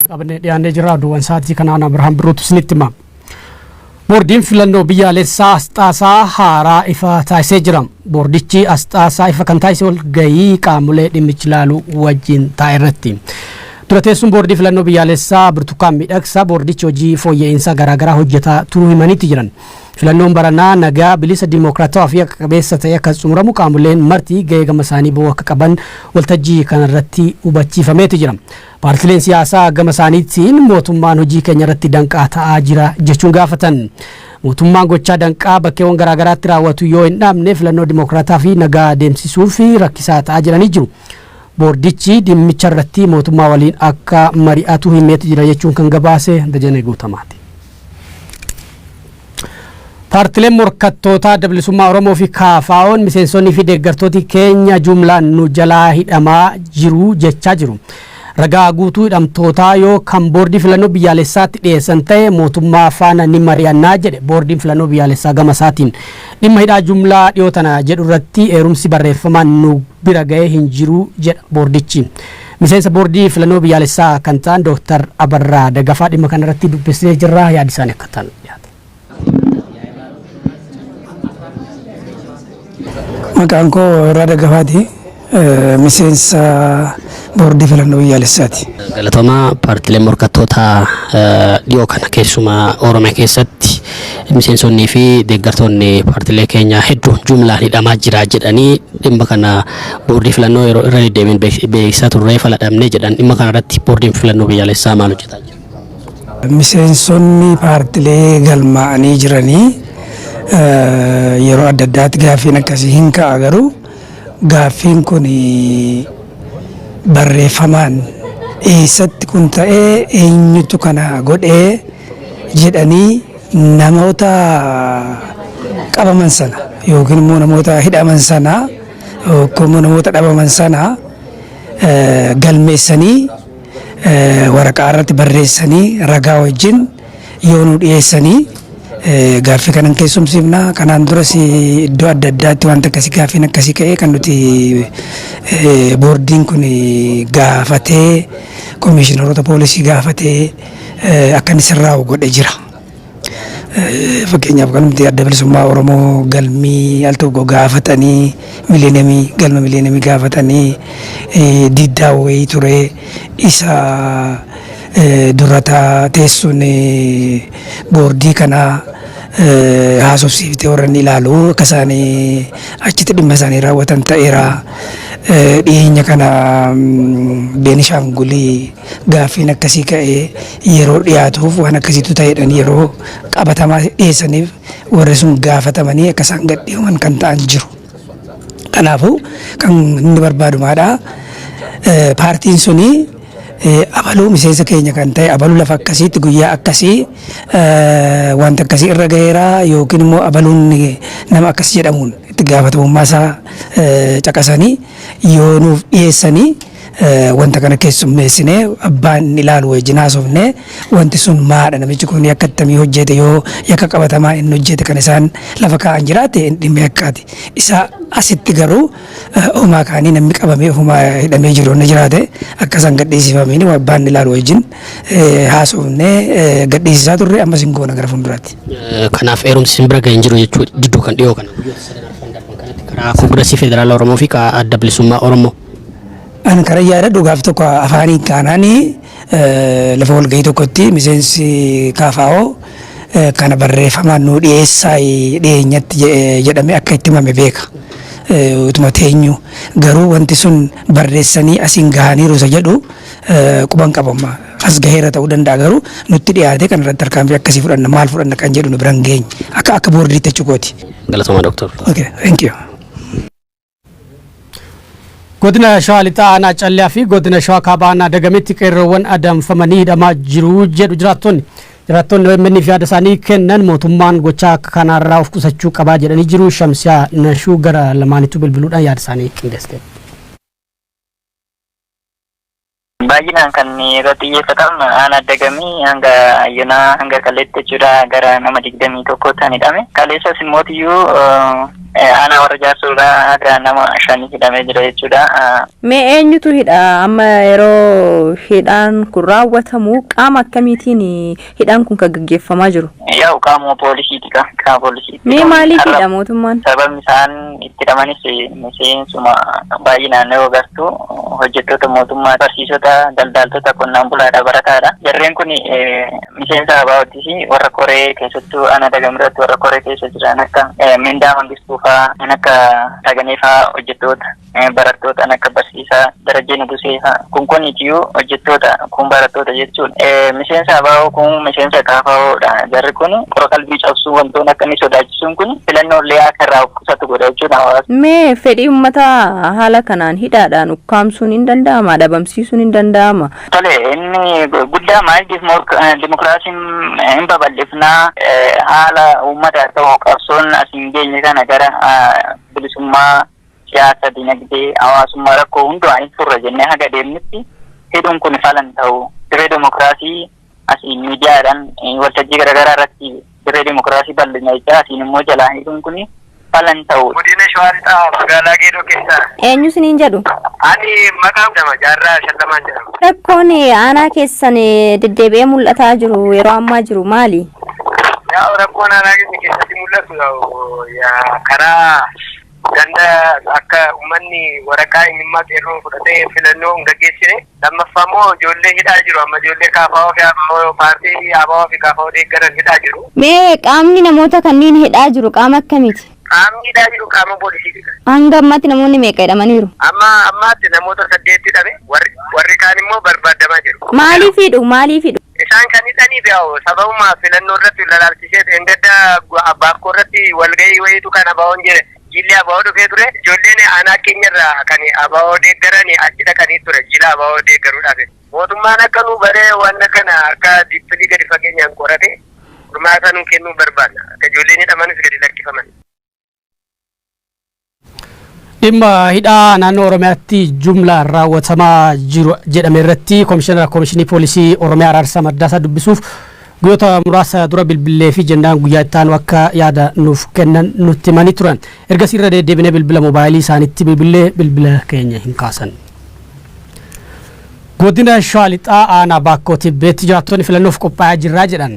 Qabannee dhiyaannee jirra. Oduuwwan sa'aatii kanaan Abrahaam Birruutu isinitti hima. Boordiin filannoo biyyaalessaa asxaasaa haaraa ifa taasisee jira. Boordichi asxaasaa ifa kan taasise walgahii qaamolee dhimmichi ilaalu wajjin taa'e irratti. Dura teessuun boordii filannoo biyyaalessaa Birtukaan Miidhagsaa boordichi hojii fooyya'insaa garaagaraa hojjetaa turuu himaniitti jiran. Filannoon baranaa nagaa, bilisa, diimookiraatawaa fi haqa qabeessa ta'ee akka xumuramu qaamoleen marti gahee gama isaanii bahuu akka qaban waltajjii kanarratti hubachiifameeti jira. Paartileen siyaasaa gama isaaniitiin mootummaan hojii keenya irratti danqaa ta'aa jira jechuun gaafatan. Mootummaan gochaa danqaa bakkeewwan garaagaraatti raawwatu yoo hin dhaabne filannoo dimookiraataa fi nagaa deemsisuuf rakkisaa ta'aa jiranii jiru. Boordichi dhimmicha irratti mootummaa waliin akka mari'atu himeetu jira jechuun kan gabaase Dajanee Guutamaati. Paartileen morkattootaa Adda Bilisummaa Oromoo fi KFO'n miseensonni fi deeggartooti keenya jumlaan nu jalaa hidhamaa jiru jechaa jiru. Ragaa guutuu hidhamtootaa yoo kan boordii filannoo biyyaalessaatti dhiyeessan ta'e mootummaa faana ni mari'annaa jedhe boordiin filannoo biyyaalessaa gama isaatiin. Dhimma hidhaa jumlaa dhiyoo tana jedhu irratti eerumsi barreeffamaan nu bira ga'ee hin jiru jedha boordichi. Miseensa boordii filannoo biyyaalessaa kan ta'an Dooktar Abarraa Dagafaa dhimma kanarratti dubbisnee jirra, yaadi isaanii akka ta'an dhiyaata. Maqaan koo Abarraa Dagafaati. Miseensa boordii filannoo biyyaalessaati. Galatoomaa. Paartileen morkattootaa dhiyoo kana keessumaa Oromiyaa keessatti miseensonnii fi deeggartoonni paartilee keenyaa hedduun jumlaan hidhamaa jira jedhanii, dhimma kana boordii filannoo yeroo irra deddeebiin beeksisaa turree fala dhabnee jedhan. Dhimma kana irratti boordiin filannoo biyyaalessaa maal hojjetaa jira? Miseensonni paartilee galmaa'anii jiranii yeroo adda addaatti gaaffiin akkasii hin ka'a, garuu gaaffiin kun barreeffamaan eessatti kun ta'ee, eenyutu kana godhee jedhanii namoota qabaman sana yookiin immoo namoota hidhaman sana yookiin immoo namoota dhabaman sana galmeessanii waraqaa irratti barreessanii ragaa wajjin yoo nu dhiyeessanii gaaffii kanan keessumsiifna. Kanaan duras iddoo adda addaatti wanta akkasii, gaaffiin akkasii ka'ee kan nuti boordiin kun gaafatee, komishiinaroota poolisii gaafatee akka inni sirraa'u godhe jira. Fakkeenyaaf kan nuti Adda Bilisummaa Oromoo galmii al tokko gaafatanii, miliyeenamii, galma miliyeenamii gaafatanii diddaa wayii ture, isa durata teessuun boordii kana haasofsiiftee warra inni ilaalu akka isaan achitti dhimma isaanii raawwatan ta'eera. Dhiyeenya kana Beenishaangulii gaaffiin akkasii ka'ee yeroo dhiyaatuuf waan akkasiitu ta'edhaan yeroo qabatamaa dhiyeessaniif warri sun gaafatamanii akka isaan gadhiifaman kan ta'an jiru. Kanaafuu kan inni barbaadu maadha? Paartiin suni abaluu miseensa keenya kan ta'e, abaluu lafa akkasiitti guyyaa akkasii wanta akkasii irra gaheera yookiin immoo abaluun nama akkas jedhamuun itti gaafatamummaa isaa caqasanii yoo nuuf dhiyeessanii, wanta kana keessummeessinee abbaan inni ilaalu wajjin haasofnee, wanti sun maadha, namichi kun yakka attamii hojjete, yoo yakka qabatamaa inni hojjete kan isaan lafa kaa'an jiraate dhimma yakkaati. Isa asitti garuu homaa kaanii namni qabamee ofumaa hidhamee jiru inni jiraate akka isaan gadhiisifamiin abbaan inni ilaalu wajjin haasofnee gadhiisisaa turre, ammas hin goona gara fuulduraatti. Kanaaf eerumsi isin bira ga'ee hin jiru jechuudha jidduu kan dhiyoo kana guyyoota sadan arfan darban kanatti karaa Koongirasii Federaalaa Oromoo fi Adda Bilisummaa Oromoo. Ani karaa yaadadhu gaaf tokko afaaniin kaanaanii lafa walgahii tokkotti miseensi KFO kana barreeffamaan nu dhiyeessaa dhiyeenyatti jedhamee akka itti himame beeka. Utuma teenyu garuu wanti sun barreessanii asiin gahaniiru isa jedhu quban qabama. As gaheera ta'uu danda'a, garuu nutti dhiyaate kan irratti tarkaanfii akkasii fudhanna, maal fudhanna kan jedhu nu biran geenye akka boordiitti jechuu kooti. Galatoomaa, Dooktor. Okay, thank you. Godina Shawaa Lixaa Aanaa Calliyaa fi Godina Shawaa Kaabaa Aanaa Dagamitti qeerroowwan adamfamanii hidhamaa jiru jedhu jiraattonni. Jiraattonni OMN fi yaada isaanii kennan mootummaan gochaa akka kanaarraa of qusachuu qabaa jedhanii jiru. Shamsiyaa Nashuu gara lamaanittuu bilbiluudhaan yaada isaanii qindeessite. Baay'inaan kan irratti xiyyeeffatamu aanaa Dagamii hanga ayyanaa hanga kaleetti jechuudha, gara nama 21 ta'an hidhame. Kaleessas immootiyyuu Aanaa warra jaarsoodhaa haga nama shanii hidhamee jira jechuudha. Mee eenyutu hidha? Amma yeroo hidhaan kun raawwatamu qaama akkamiitiin hidhaan kun kan gaggeeffamaa jiru? Yaa'u qaamuma poolisiiti, qaama poolisiiti. Mee maaliif hidha mootummaan? Sababni isaan itti hidhamanis miseensuma baay'inaan yoo agartu hojjettoota mootummaa, barsiisota, daldaaltota, qonnaan bulaadha, barataadha. Jarreen kun miseensa ABO'ttis warra koree keessattuu aanaa Dagamirratti warra koree keessa jiran akka Mindaa Mangistuu fa'aa, kan akka Taganee fa'aa, hojjettoota, barattoota kan akka barsiisaa Darajjee Nugusee fa'aa, kun kuniitiyyuu hojjettoota, kun barattoota jechuudha. Miseensa ABO, kun miseensa KFOdha. Jarri kun qora qalbii cabsuu, wantoonni akka inni sodaachisuun kun filannoo illee akka irraa of qusatu godha jechuudha hawaasa. Mee fedhii uummataa haala kanaan hidhaadhaan ukkaamsuun hin danda'ama? Dhabamsiisuun hin danda'ama? Tole, inni guddaa maal dimokiraasiin hin babal'ifnaa, haala uummata ta'u qabsoon as hin geenye kana gara bilisummaa siyaasa, dinagdee, hawaasummaa rakkoo hundumaa hin furra jennee haga deemnutti hidhuun kun falan ta'u. Dirree dimokiraasii asiin miidiyaadhaan waltajjii garaagaraa irratti dirree dimokiraasii bal'ina jechaa asiin immoo jalaa hidhuun kun falan ta'u. Godina Shawaa Lixaa, magaalaa Geedoo keessaa. Eenyu isiniin jedhu? Ani maqaa jedhama, Jaarraa Shallamaan jedhama. Rakkoon aanaa keessan deddeebi'ee mul'ataa jiru yeroo ammaa jiru maali? Yaa'u, rakkoon aanaa keenya keessatti mul'atu karaa ganda akka uummanni waraqaa eenyummaa qeerroo fudhatee filannoo hin gaggeessine. Lammaffaa immoo ijoollee hidhaa jiru. Amma ijoollee KFO fi ABO, paartii ABO fi KFO deeggaran hidhaa jiru. Mee qaamni namoota kanneen hidhaa jiru qaama akkamiiti? Qaamni hidhaa jiru qaama poolisiiti. Hanga ammaatti namoonni meeqa hidhamaniiru? Amma ammaatti namoota saddeetti hidhame, warri kaan immoo barbaadamaa jiru. Maaliif hidhu? Maaliif hidhu? Isaan kan hidhaniif yaa'u sababuma filannoo irratti lalaalchisee endadda baakkoo irratti walgahii wayiitu kan ABO'n jedhe jilli ABO dhufee ture. Ijoolleen aanaa keenyarraa kan ABO deeggaran achi dhaqanii ture jila ABO deeggaruudhaaf. Mootummaan akka nu baree waan kana akka deeply gadi fageenyaan qorate furmaata nu kennuu barbaadna. Akka ijoolleen hidhamanis gadi lakkifaman. Dhimma hidhaa naannoo Oromiyaatti jumlaan raawwatamaa jiru jedhame irratti Komishinara Komishinii Poolisii Oromiyaa Araarsaa Mardaasaa dubbisuuf guyyoota muraasa dura bilbilee fi jennaan guyyaa itti aanu akka yaada nuuf kennan nutti himanii turan. Ergasii irra deddeebinee bilbila moobaayilii isaaniitti bilbilee bilbila keenya hin kaasan. Godina Shawaa Lixaa, aanaa Baakkoo Tibbeetti jiraattonni filannoof qophaa'aa jirraa jedhan.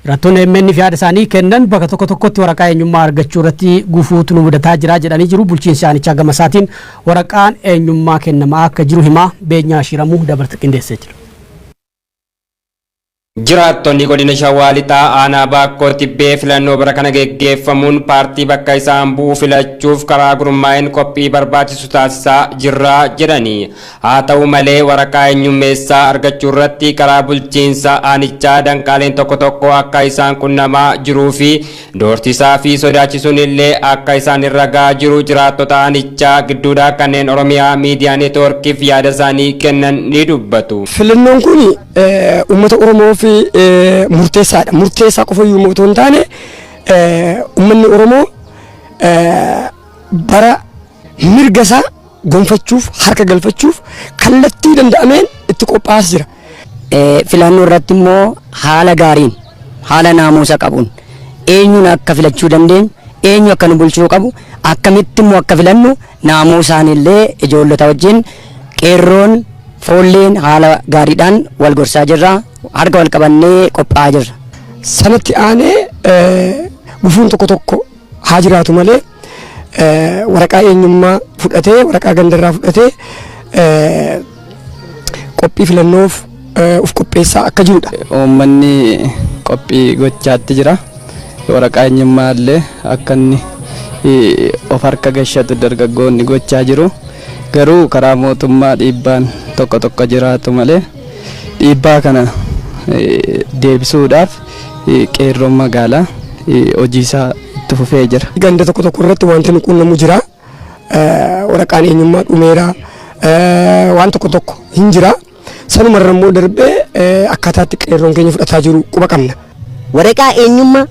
Jiraattonni AMN fi yaada isaanii kennan bakka tokko tokkotti waraqaa eenyummaa argachuu irratti gufuutu nu mudataa jira jedhanii jiru. Bulchiinsi aanichaa gama isaatiin waraqaan eenyummaa kennamaa akka jiru himaa. Beenyaa Shiramuu dabalata qindeessee jira. Jiraattonni godina Shawaa Lixaa, aanaa Baakkoo Tibbee filannoo bara kana geggeeffamuun paartii bakka isaan bu'u filachuuf karaa gurmaa'een qophii barbaachisu taasisaa jirraa jedhani. Haa ta'u malee, waraqaa eenyummeessaa argachuu irratti karaa bulchiinsa aanichaa danqaaleen tokko tokko akka isaan qunnamaa jiruu fi doorsisaa fi sodaachisuun illee akka isaan irra gahaa jiru jiraattota aanichaa gidduudhaa kanneen Oromiyaa Miidiyaa Neetwoorkiif yaada isaanii kennan ni dubbatu. Filannoon kun uummata Oromoo fi murteessaadha. Murteessaa qofa iyyuu otoo hin taane, uummanni Oromoo bara mirga isaa gonfachuuf, harka galfachuuf kallattii danda'ameen itti qophaa'aa jira. Filannoo irratti immoo haala gaariin, haala naamusa qabuun, eenyuun akka filachuu dandeenyu, eenyu akka nu bulchuu qabu, akkamitti immoo akka filannu naamusaan illee ijoollota wajjin qeerroon foolleen haala gaariidhaan wal gorsaa jirra, harka wal qabannee qophaa'aa jirra. Sanatti aanee gufuun tokko tokko haa jiraatu malee, waraqaa eenyummaa fudhatee, waraqaa gandarraa fudhatee qophii filannoof uf qopheessaa akka jirudha. Uummanni qophii gochaatti jira. Waraqaa eenyummaa illee akka inni of harka gashatu dargaggoonni gochaa jiru. Garuu karaa mootummaa dhiibbaan tokko tokko jiraatu malee, dhiibbaa kana deebisuudhaaf qeerroon magaalaa hojii isaa itti fufee jira. Ganda tokko tokko irratti wanti nu quunnamu jira. Waraqaan eenyummaa dhumeera. Waan tokko tokko hin jira. Sanumarra immoo darbee akkaataatti qeerroon keenya fudhataa jiru quba qabna. Waraqaa eenyummaa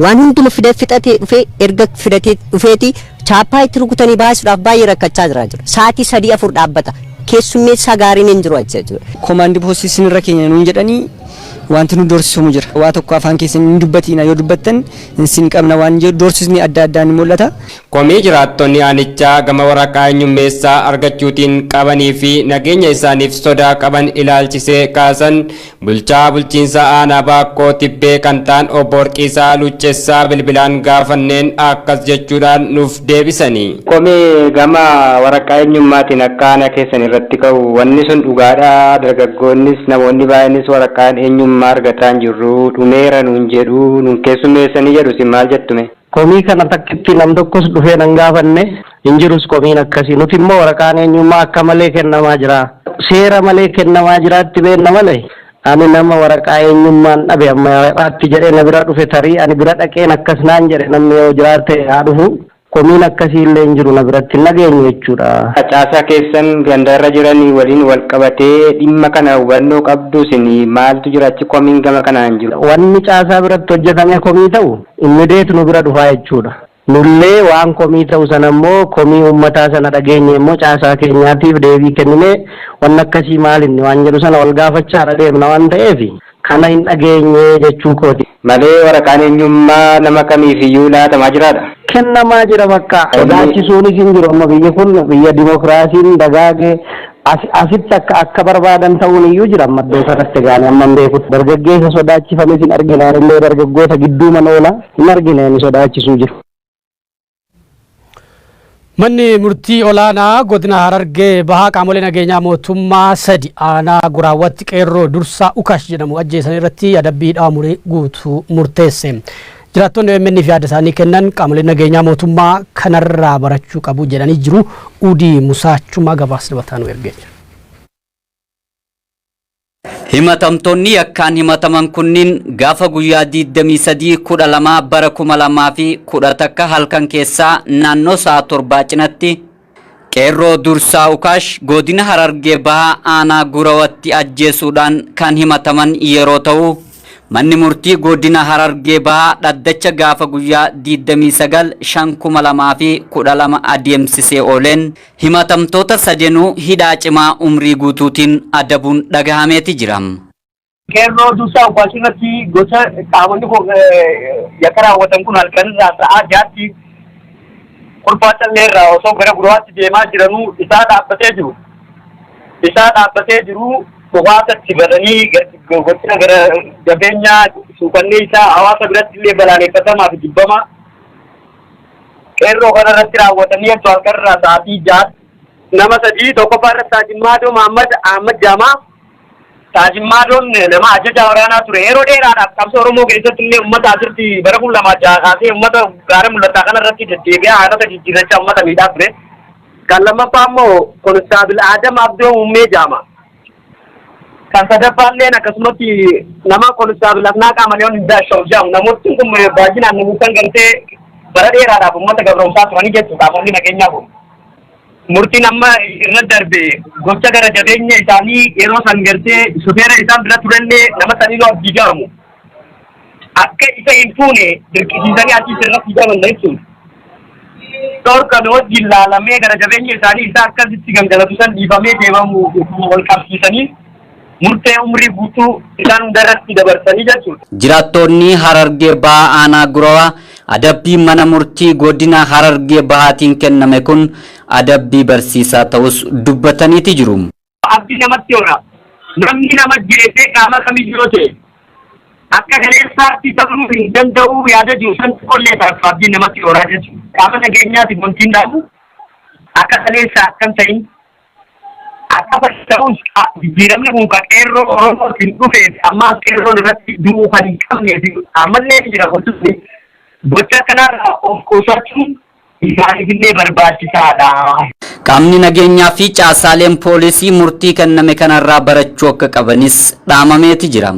waan hunduma fida fixatee dhufee, erga fidatee dhufeeti chaappaa itti rukutanii baasuudhaaf baay'ee rakkachaa jira jira. Sa'aatii sadii afur dhaabbata. Keessummeessaa gaariin hin jiru achi jechuudha. Command post isinirra keenya nuun jedhanii. Wanti nu doorsifamu jira. Waa tokko afaan keessan hin dubbatiina, yoo dubbattan sin qabna waan jedhu doorsisni adda addaa ni mul'ata. Komii jiraattonni aanichaa gama waraqaa eenyummeessaa argachuutiin qabanii fi nageenya isaaniif sodaa qaban ilaalchisee kaasan bulchaa bulchiinsa aanaa Baakkoo Tibbee kan ta'an obbo Warqiisaa Luuccessaa bilbilaan gaafanneen akkas jechuudhaan nuuf deebisanii. Komii gama waraqaa eenyummaatiin akka aanaa keessan irratti ka'u wanni sun dhugaadha. Dargaggoonnis namoonni baay'eenis waraqaan eenyummaa argataa hin jirru, dhumeera nuun jedhu, nuun keessummeessanii jedhu. Isin maal jettume? Komii kana takkitti nam tokkos dhufee nan gaafanne, hin jirus komiin akkasii. Nuti immoo waraqaan eenyummaa akka malee kennamaa jira. Seera malee kennamaa jiraatti beenna malee, ani nama waraqaa eenyummaan dhabe amma har'aatti jedhee na bira dhufe, tarii ani bira dhaqeen akkas naan jedhe namni yoo jiraate haa dhufu. Komiin akkasii illee hin jiru, na biratti hin dhageenye jechuudha. Caasaa keessan gandarra jiranii waliin wal qabatee dhimma kana hubannoo qabdu isin, maaltu jira achi komiin gama kanaan jiru? Wanni caasaa biratti hojjetame komii ta'u immideet nu bira dhufaa jechuudha. Nullee waan komii ta'u sana immoo, komii uummataa sana dhageenye immoo caasaa keenyaatiif deebii kenninee, wanni akkasii maalinni waan jedhu sana wal gaafachaadha deemna waan ta'eef, kana hin dhageenye jechuu kooti. Malee waraqaan eenyummaa nama kamiifiyyuu laatamaa jiraadha. Kennamaa jira bakka. Sodaachisuunis hin jiru. Amma biyyi kun biyya dimokiraasiin dagaage, asitti akka barbaadan ta'uun iyyuu jira. Amma iddoo kanatti gaanii amma hin beekutti dargaggeessa sodaachifames hin argine. Illee dargaggoota gidduu mana oola hin argine inni sodaachisuu jiru. Manni murtii olaanaa godina Harargee Bahaa qaamolee nageenyaa mootummaa sadi aanaa Guraawwatti qeerroo Dursaa Ukash jedhamu ajjeesan irratti adabbii hidhaa umurii guutuu murteesse. Jiraattonni OMN fi yaada isaanii kennan qaamoleen nageenyaa mootummaa kanarraa barachuu qabu jedhanii jiru. Udii Musaachuma gabaasa dabalataa nu ergee jira. Himatamtoonni yakkaan himataman kunniin gaafa guyyaa 23 12 bara 2011 halkan keessaa naannoo sa'a 7 cinatti qeerroo Dursaa Ukaash godina Harargee Bahaa aanaa Gurawatti ajjeesuudhaan kan himataman yeroo ta'u, manni murtii godina Harargee Bahaa dhaddacha gaafa guyyaa 29 5 2012 adeemsisee ooleen himatamtoota sadenuu hidhaa cimaa umrii guutuutiin adabuun dhagahameeti jira. Qeerroo Dursaa Ukaash irratti gocha qaamonni yakka raawwatan kun halkanirraa sa'aa 6tti Kurfaa Callee irraa osoo gara Gurawaatti deemaa jiranuu isaa dhaabbatee jiru. Isaa dhaabbatee jiru dhukaasa itti bananii gocha gara jabeenyaa suuqannee isaa hawaasa biratti illee balaaleffatamaa fi jibbamaa qeerroo kana irratti raawwatanii jechuun halkanirraa sa'aatii 6tti. Nama sadii, tokkoffaa irratti Saajin Mahammad Ahmad Jaamaa. Saajin Maadoon nama ajajaa waraanaa ture. Yeroo dheeraadhaaf qabsoo Oromoo keessatti illee uummata asirratti bara 2006 kaasee uummata gaara mul'ataa kana irratti deddeebi'aa haalota jijjiirrachaa uummata miidhaa ture. Kan lammaffaa immoo Konistaabil Adam Abdoo Muummee Jaama. Kan sadaffaa illee akkasumatti nama Konistaabil Afnaa Qaamaleewoon Hindaashaw jedhamu. Namootni kun baay'inaan namoota gartee bara dheeraadhaaf uummata gabroomsaa turanii jechuudha qaamonni nageenyaa kun. Murtiin amma irra darbe gocha gara jabeenya isaanii yeroo san gartee shufeera isaan bira turellee nama saniinuu abdii jedhamu. Akka isa hin fuune dirqisiisanii achii irratti hidhaman jechuudha. Dhorkame wajjin laalamee gara jabeenya isaanii isaa akkasitti gangalatu san dhiifamee deemamu wal qabsiisanii murtee umrii guutuu isaan hundarratti dabarsanii jechuudha. Jiraattonni Harargee Bahaa aanaa Gurawaa adabbii mana murtii godina Harargee Bahaatiin kenname kun adabbii barsiisaa ta'us dubbataniiti jiru. Abdii namatti hora. Namni nama jeesee qaama kamiyyuu yoo ta'e akka kaleessaatti ta'uu hin danda'u yaada jiru san qollee taasisu abdiin namatti horaa jechuudha. Qaama nageenyaatiif wanti hin dhaabu akka kaleessaa akkam ta'in akka ta'us, jijjiiramni kun kan qeerroo Oromootiin dhufee fi amma qeerroon irratti du'uu kan hin qabnee fi ammallee ni jira gochuun gocha kanarraa of qusachuun isaaniif barbaachisaadha. Qaamni nageenyaa fi caasaaleen poolisii murtii kenname kanarraa barachuu akka qabanis dhaamameeti jira.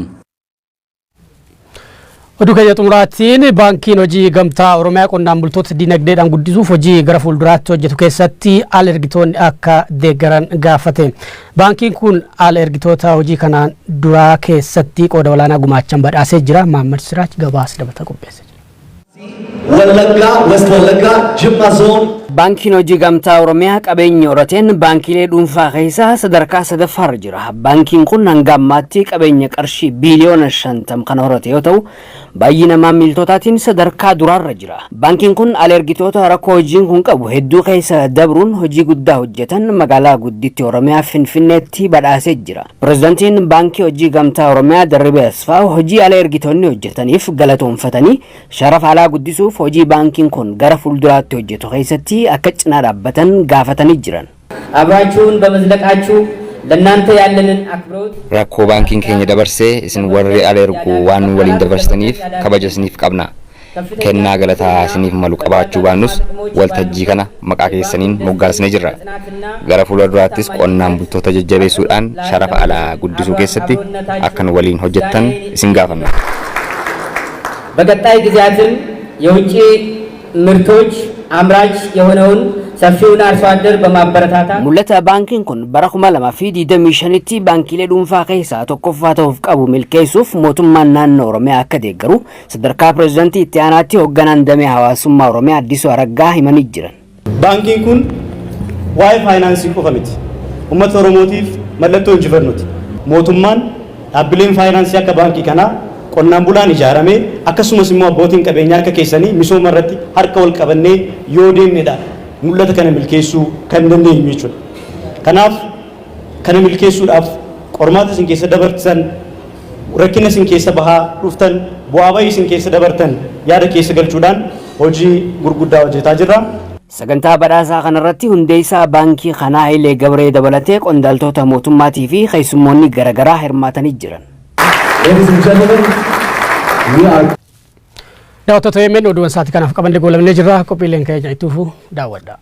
Oduu keenya xumuraatiin, baankiin hojii gamtaa Oromiyaa qonnaan bultoota dinagdeedhaan guddisuuf hojii gara fuulduraatti hojjetu keessatti al ergitoonni akka deeggaran gaafate. Baankiin kun al ergitoota hojii kanaan duraa keessatti qooda olaanaa gumaachan badhaasee jira. Maammad Siraaj gabaasa dabalataa qopheessee jira. Wallaggaa, West Wallaggaa, Jimma Zone. Baankiin Hojii Gamtaa Oromiyaa qabeenya horateen baankiilee dhuunfaa keessaa sadarkaa sadaffaarra jira. Baankiin kun hanga ammaatti qabeenya qarshii biiliyoona 50 kan horate yoo ta'u, baay'ina maamiltootaatiin sadarkaa duraarra jira. Baankiin kun alergitoota rakkoo hojiin kun qabu hedduu keessa dabruun hojii guddaa hojjetan magaalaa gudditti Oromiyaa Finfinneetti badhaasee jira. Pireezidantiin Baankii Hojii Gamtaa Oromiyaa Darribee Asfaaw hojii alergitoonni hojjetaniif galatoonfatanii, sharafa alaa guddisuuf hojii baankiin kun gara fuulduraatti hojjetu keessatti akka cinaa dhaabbatan gaafatanii jiran. አብራችሁን በመዝለቃችሁ ለእናንተ ያለንን አክብሮት Rakkoo baankiin keenya dabarsee isin warri ala ergu waan nu waliin dabarsitaniif kabaja isiniif qabna. Kennaa galataa isiniif malu qabaachuu baannus, waltajjii kana maqaa keessaniin moggaasnee jirra. Gara fuula duraattis qonnaan bultoota jajjabeessuudhaan sharafa alaa guddisuu keessatti akka nu waliin hojjettan isin gaafanna. በቀጣይ ጊዜያትም የውጭ ምርቶች አምራች የሆነውን ሰፊውን አርሶ አደር በማበረታታት Mul'ata baankiin kun bara 2025tti baankiilee dhuunfaa keessaa tokkoffaa ta'uuf qabu milkeessuuf mootummaan naannoo Oromiyaa akka deeggaru sadarkaa pireezidantii itti aanaatti hoogganaan damee hawaasummaa Oromiyaa Addisuu Araggaa himanii jiran. Baankiin kun waa'ee faayinaansii qofa miti. Uummata Oromootiif mallattoo injifannooti. Mootummaan, dhaabbileen faayinaansii akka baankii kanaa, qonnaan bulaan ijaaramee, akkasumas immoo abbootiin qabeenyaa akka keessanii misooma irratti harka wal qabannee yoo deemnedha mul'ata kana milkeessuu kan dandeenyu jechuudha. Kanaaf kana milkeessuudhaaf qormaata isin keessa dabartan, rakkina isin keessa bahaa dhuftan, bu'aa bahii isin keessa dabartan yaada keessa galchuudhaan hojii gurguddaa hojjetaa jirra. Sagantaa badhaasaa kanarratti hundeessaa baankii kanaa Hayilee Gabree dabalatee qondaaltota mootummaatii fi keessummoonni garaagaraa hirmaatanii jiran. Ladies and gentlemen, we are Daawwattoota OMN, oduuwwan sa'aatii kanaaf qabanne goolabnee jirra. Qophiileen keenya itti fufuu daawwadha.